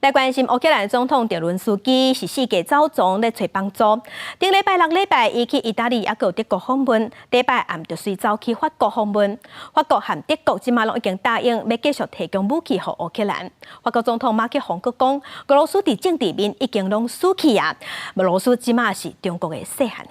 來關心烏克蘭總統澤倫斯基是四界走傱咧揣幫助。頂禮拜六禮拜，伊去意大利抑閣有德國訪問，禮拜暗就隨走去法國訪問。法國和德國這馬攏已經答應欲繼續提供武器予烏克蘭。法國總統馬克宏閣講，俄羅斯佇政治面已經攏死去啊！俄羅斯這馬是中國的細漢的。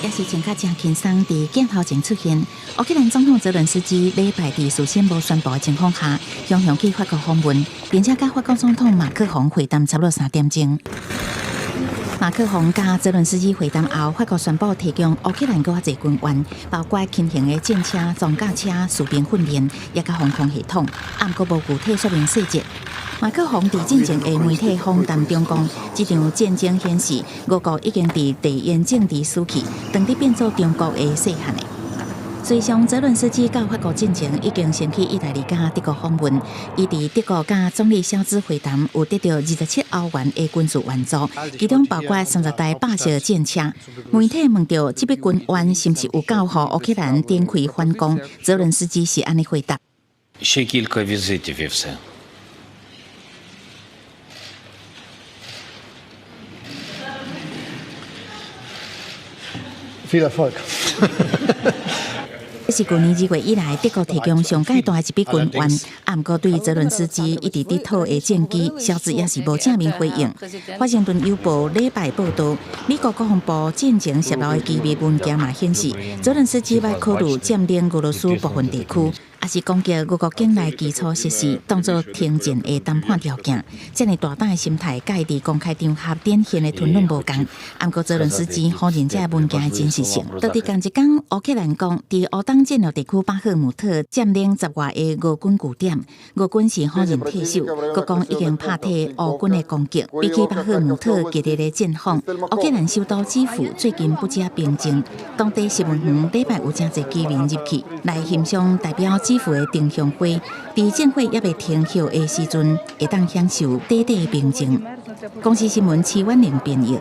也是穿甲誠輕鬆，佇鏡頭前出現。烏克蘭總統澤倫斯基禮拜佇事先無宣布的情況下，雄雄去法國訪問，並且佮法國總統馬克宏會談差不多3點鐘。馬克宏佮澤倫斯基會談後，法國宣布提供烏克蘭閣較濟軍援，包括輕型的戰車、裝甲車、士兵訓練，以及防空系統，毋過無具體說明細節。馬克宏佇進前的媒體訪談中講，這場戰爭顯示，俄國已經佇地緣政治死去，當佇變做中國的細漢的。隨上澤倫斯基到法國進前，已經先去意大利佮德國訪問。伊佇德國佮總理蕭茲會談，有得到27歐元的軍事援助，其中包括30台白色戰車。媒體問著這筆軍援是毋是有夠予烏克蘭展開反攻，澤倫斯基是按呢回答。 Ще кілька візитів і все. Viel Erfolg. 這是舊年2月以來，德國提供上蓋大的一筆軍援。啊，毋過對澤倫斯基一直佇討的戰機，蕭茲也是無正面回應。華盛頓郵報禮拜報導，美國國防部進前洩露的機密文件嘛顯示，澤倫斯基欲考慮佔領俄羅斯部分地區，抑是攻擊俄國境內基礎設施，當做停戰的談判條件。這爾大膽的心態，佮伊佇公開場合展現的吞論無仝。毋過澤倫斯基否認這个文件的真實性。佇佇仝一工，烏克蘭講，佇烏東戰略地區巴赫姆特佔領10外个俄軍據點，俄軍是否認退守，閣講已經拍退烏軍的攻擊。比起巴赫姆特激烈的戰況，烏克蘭首都基輔最近不遮平靜。當地新聞園禮拜有誠濟居民入去來欣賞代表基輔的燈香火，佇戰火猶未停歇的時陣，會當享受短短的平靜。公視新聞徐婉玲編譯。